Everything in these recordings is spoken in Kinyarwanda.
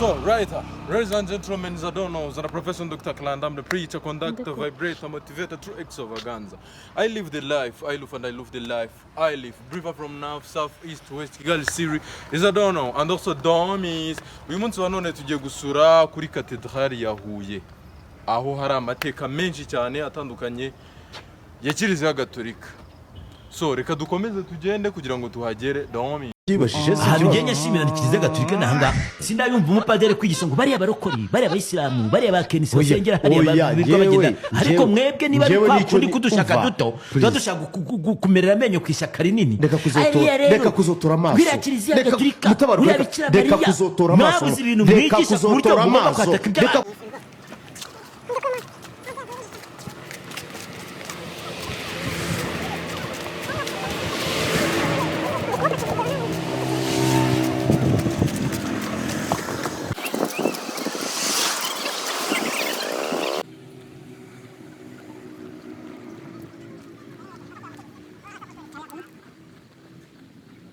So, right, ladies and gentlemen, Zadono, Zara Professor Dr. Cland, I'm the preacher, conductor, vibrator, motivator, true extravaganza. I live the life, I live and I live the life, I live. Briefer from north, south, east, west, Kigali City, Izadono, and also Domis. Uyu munsi wa none tugiye gusura kuri Katedrali ya Huye, aho hari amateka menshi cyane atandukanye ya Kiliziya Gatolika. So, reka dukomeze tugende kugira ngo tuhagere, Domis. Byibashije se? Ahantu ngenda nshimira ni Kiliziya Gatolika. Nahanga sindayumva umupadiri kwigisha ngo bariya barokori, bariya abayisilamu, bariya ba kenisi Oya, basengera hariya oya, birirwa njyewe, bagenda, ariko njyewe, mwebwe niba ari njyewe kwa nicyo kundi kudushaka umva, duto, please. tuba dushaka kumerera amenyo ku ishyaka rinini. Reka kuzotora, Ariya rero, reka kuzotora amaso. biriya Kiliziya Reka- Gatolika, Mutabaro, buriya reka- Bikira reka Mariya, kuzotora amaso. mwabuze ibintu Reka mwigisha ku buryo kuzotora mugomba amaso. kwataka ibyaha. Reka.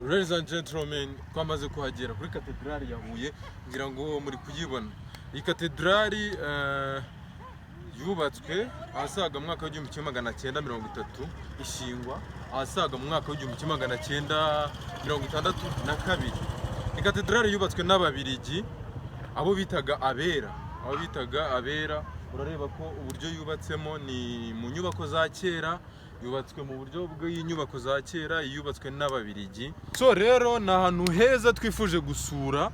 Ladies and gentlemen, twamaze kuhagera kuri Katedrali ya Huye, ngira ngo muri kuyibona. Iyi katedrali yubatswe ahasaga mu mwaka w'1930, ishingwa ahasaga mu mwaka w'1962. Ni katedrali yubatswe n'Ababirigi, abo bitaga abera, abo bitaga abera. Urareba ko uburyo yubatsemo ni mu nyubako za kera, yubatswe mu buryo bw'inyubako za kera, yubatswe n'Ababirigi. So rero ni ahantu heza twifuje gusura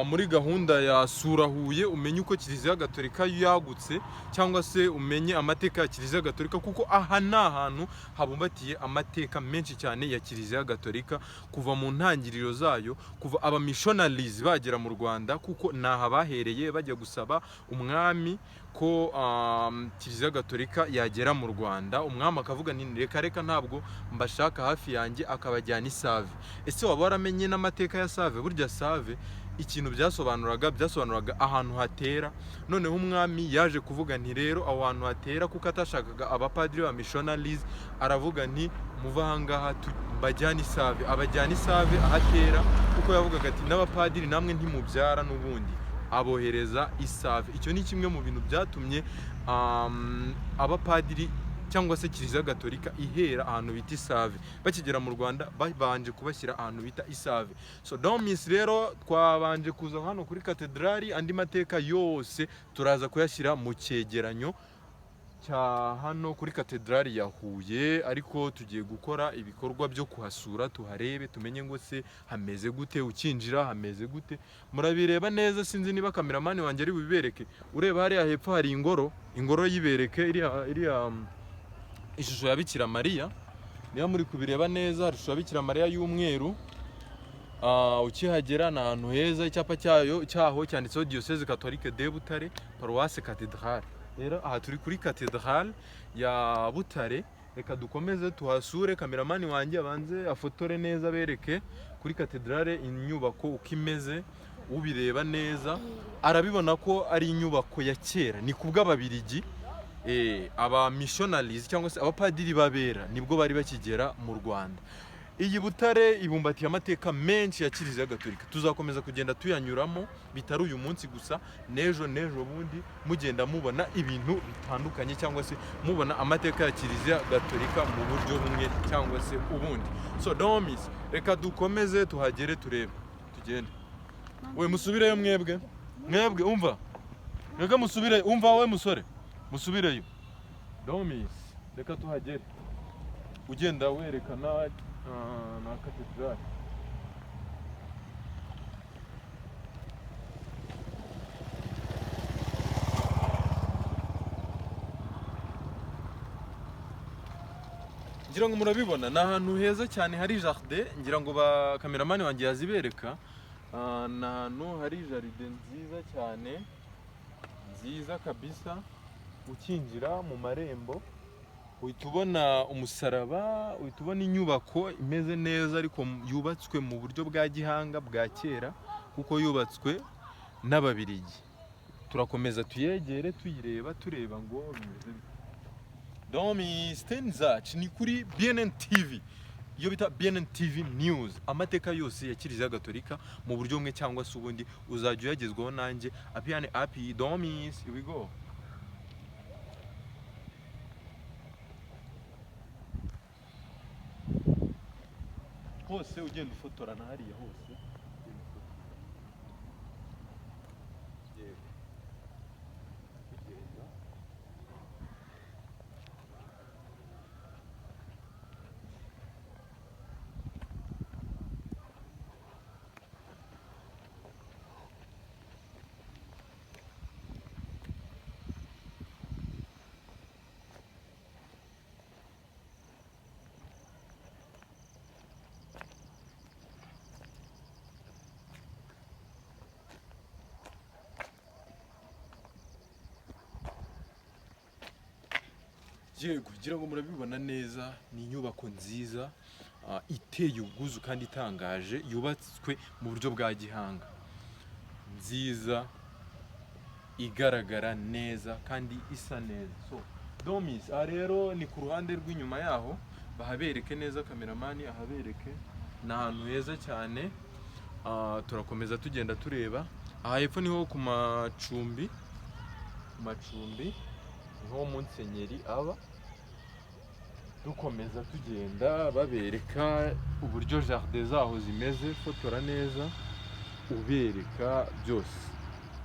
muri gahunda ya Sura Huye, umenye uko Kiliziya Gatolika yagutse cyangwa se umenye amateka ya Kiliziya Gatolika, kuko aha ni ahantu habumbatiye amateka menshi cyane ya Kiliziya Gatolika kuva mu ntangiriro zayo, kuva abamissionaries bagera mu Rwanda, kuko ni aha bahereye bajya gusaba umwami ko Kiliziya Gatolika yagera mu Rwanda. Umwami akavuga nti reka reka, ntabwo mbashaka hafi yanjye, akabajyana i Save. Ese waba waramenye n'amateka ya Save? Burya Save ikintu byasobanuraga ahantu hatera. Noneho umwami yaje kuvuga nti rero aho hantu hatera, kuko atashakaga abapadiri ba missionaries, aravuga nti muva ahangaha mbajyane i Save. Abajyana i Save ahatera, kuko yavugaga ati n'abapadiri namwe ntimubyara n'ubundi, abohereza i Save. Icyo ni kimwe mu bintu byatumye abapadiri cyangwa se Kiliziya Gatolika ihera ahantu bita i Save. Bakigera mu Rwanda babanje kubashyira ahantu bita i Save. So don't miss. Rero twabanje kuza hano kuri katedrali, andi mateka yose turaza kuyashyira mu cyegeranyo cya hano kuri Katedrali ya Huye, ariko tugiye gukora ibikorwa byo kuhasura, tuharebe, tumenye ngo se hameze gute, ukinjira hameze gute. Murabireba neza, sinzi niba kameramani wanjye ari bubibereke. Ureba hariya hepfo hari ingoro, ingoro yibereke iriya ishusho ya Bikira Mariya. Niba muri kubireba neza, hari ishusho ya Bikira Mariya y'umweru. Ukihagera ni ahantu heza, icyapa cyayo cyaho cyanditseho Diocèse Catholique de Butare, Paroisse Cathédrale. Rero aha turi kuri Cathédrale ya Butare. Reka dukomeze tuhasure, kameramani wanjye abanze afotore neza, bereke kuri Cathédrale inyubako uko imeze. Ubireba neza arabibona ko ari inyubako ya kera, ni ku bw'Ababirigi. Aba missionaries cyangwa se abapadiri babera nibwo bari bakigera mu Rwanda. Iyi Butare ibumbatiye amateka menshi ya Kiliziya Gatolika, tuzakomeza kugenda tuyanyuramo, bitari uyu munsi gusa, n'ejo n'ejo bundi, mugenda mubona ibintu bitandukanye cyangwa se mubona amateka ya Kiliziya Gatolika mu buryo bumwe cyangwa se ubundi. So don't miss. Reka dukomeze tuhagere, turebe, tugende. We musubireyo mwebwe, mwebwe umva, mwebwe musubire, umva we musore, musubireyo. Don't miss. Reka tuhagere, ugenda werekana na katedrali. Ngira ngo murabibona, ni ahantu heza cyane hari jardin. Ngira ngo ba kameramani wanjye yazibereka. Ni ahantu hari jardin nziza cyane, nziza kabisa. Ukinjira mu marembo uhita ubona umusaraba, uhita ubona inyubako imeze neza, ariko yubatswe mu buryo bwa gihanga bwa kera, kuko yubatswe n'Ababirigi. Turakomeza tuyegere, tuyireba, tureba ngo bimeze bite. Domi Stenzac, ni kuri BNN TV. Iyo bita BNN TV News, amateka yose ya Kiliziya Gatolika mu buryo bumwe cyangwa se ubundi uzajya uyagezwaho nanjye Apiyane Api Domis. Here we go. Hose ugenda ufotora na hariya hose ugenda ufotora. Yego. Ugenda. Yego, ngira ngo murabibona neza, ni inyubako nziza, iteye ubwuzu kandi itangaje, yubatswe mu buryo bwa gihanga, nziza, igaragara neza kandi isa neza. So domis, aha rero ni ku ruhande rw'inyuma yaho, bahabereke neza, kameramani ahabereke, ni ahantu heza cyane. Turakomeza tugenda tureba aha hepfo niho ku macumbi, ku macumbi niho Musenyeri aba. Dukomeza tugenda babereka uburyo jardin zaho zimeze, fotora neza ubereka byose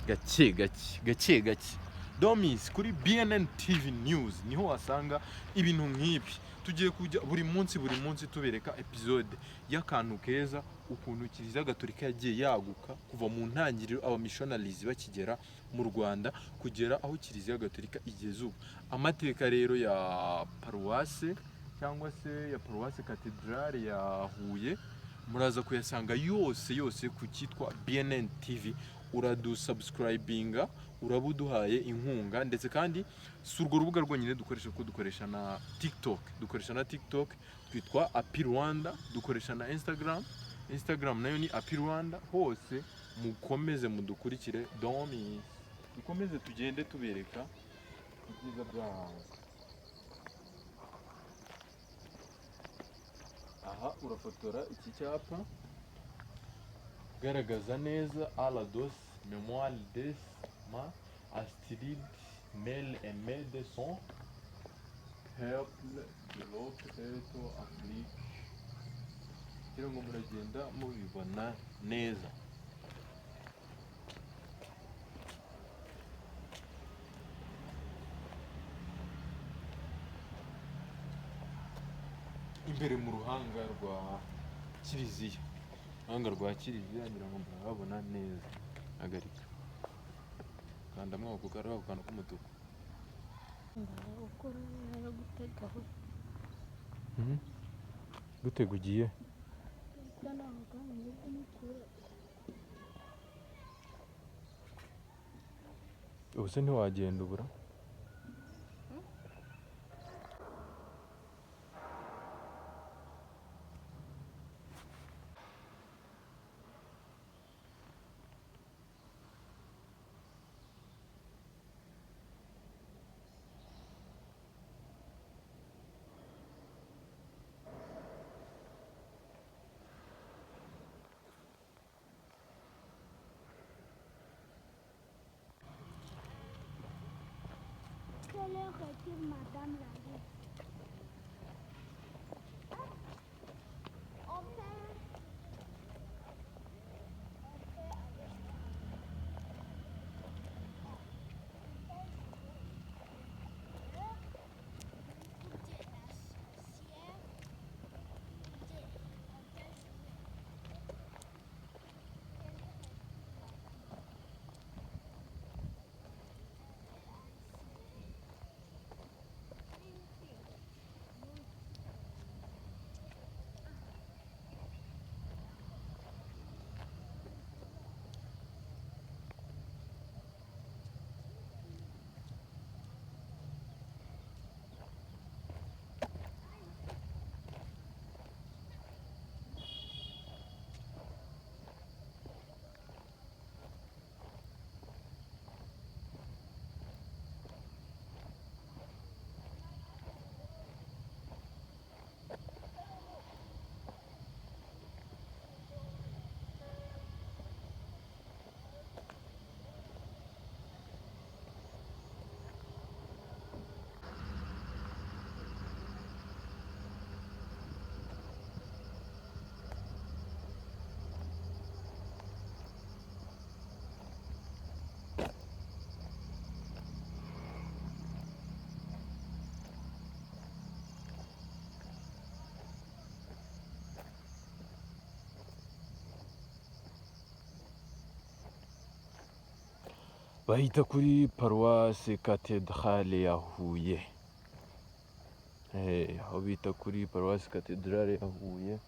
gake gake gake gake. Domis, kuri BNN TV News niho wasanga ibintu nk'ibi. Tugiye kujya buri munsi buri munsi tubereka episode y'akantu keza, ukuntu Kiliziya Gatolika yagiye yaguka kuva mu ntangiriro abamissionaries bakigera mu Rwanda kugera aho Kiliziya Gatolika igeze ubu. Amateka rero ya paruwase cyangwa se ya paruwase katedrale ya Huye muraza kuyasanga yose yose ku cyitwa BNN TV. Uradusubscribinga, uraba uduhaye inkunga. Ndetse kandi si urwo rubuga rwonyine dukoresha, kuko dukoresha na TikTok, dukoresha na TikTok twitwa Api Rwanda, dukoresha na Instagram, Instagram nayo ni Api Rwanda. Hose mukomeze mudukurikire. Domis, dukomeze tugende tubereka ibyiza byaho. Aha urafotora iki cyapa, garagaza neza Alados mémoire des ma Astrid Mel et de son peuple de l'autre Afrique. Kugira ngo muragenda mubibona neza. Imbere mu ruhanga rwa kiliziya, uruhanga rwa kiliziya, ngira ngo murababona neza. Hagarika, kanda ako kariho ako kantu k'umutuku. Gukora yo gutegaho. Gutega ugiye? Ntabwo kumukura. Ubu se ntiwagenda ubura? Quelle heure est-il, madame la juge? On peut aller. Goûter la sorcière. Goûter, on peut jouer. Quelle heure est-il, madame? Bahita kuri Paruwase Katedrale ya Huye. Aho bita kuri Paruwase Katedrale ya Huye,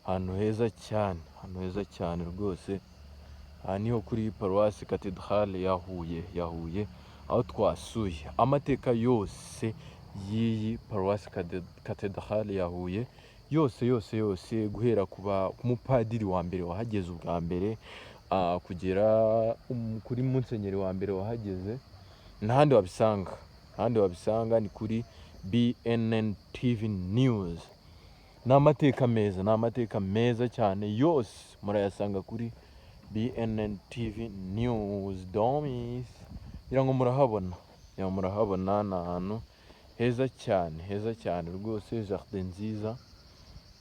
ahantu heza cyane, ahantu heza cyane rwose. Aha niho kuri Paruwase Katedrale ya Huye, ya Huye, aho twasuye. Amateka yose y'iyi Paruwase Katedrale ya Huye yose yose yose, guhera ku mupadiri wa mbere wahageze ubwa mbere, kugera kuri musenyeri wa mbere wahageze, ntahandi wabisanga, ntahandi wabisanga, ni kuri BNN TV News. Ni amateka meza, ni amateka meza cyane, yose murayasanga kuri BNN TV News. Domis, ngira ngo murahabona, ngira ngo murahabona, ni ahantu heza cyane, heza cyane rwose, jardin nziza.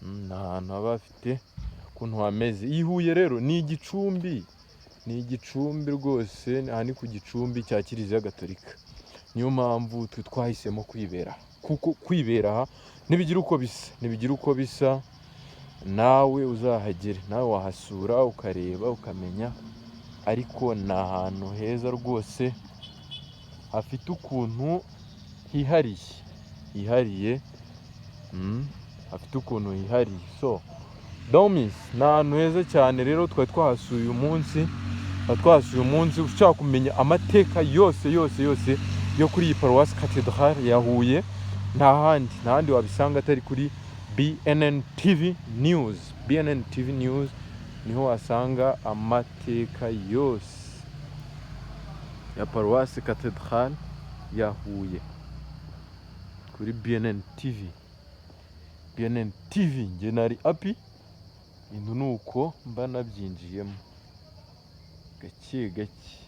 Ni ahantu haba hafite ukuntu hameze. Iyi Huye rero ni igicumbi, ni igicumbi rwose. Aha ni ku gicumbi cya Kiliziya Gatolika. Niyo mpamvu twe twahisemo kwibera, kuko kwibera aha ntibigira uko bisa, ntibigira uko bisa. Nawe uzahagere, nawe wahasura, ukareba, ukamenya. Ariko ni ahantu heza rwose, hafite ukuntu hihariye, hihariye, hafite ukuntu hihariye. So don't miss, ni ahantu heza cyane. Rero twari twahasuye uyu munsi, twari twahasuye uyu munsi. Ushaka kumenya amateka yose yose yose yo kuri iyi Paruwasi Katedrale ya Huye, nta handi, nta handi wabisanga atari kuri BNN TV News. BNN TV News niho wasanga amateka yose ya Paruwasi Katedrale ya Huye, kuri BNN TV. BNN TV, njye nari api ibintu, ni uko mba nabyinjiyemo gake gake.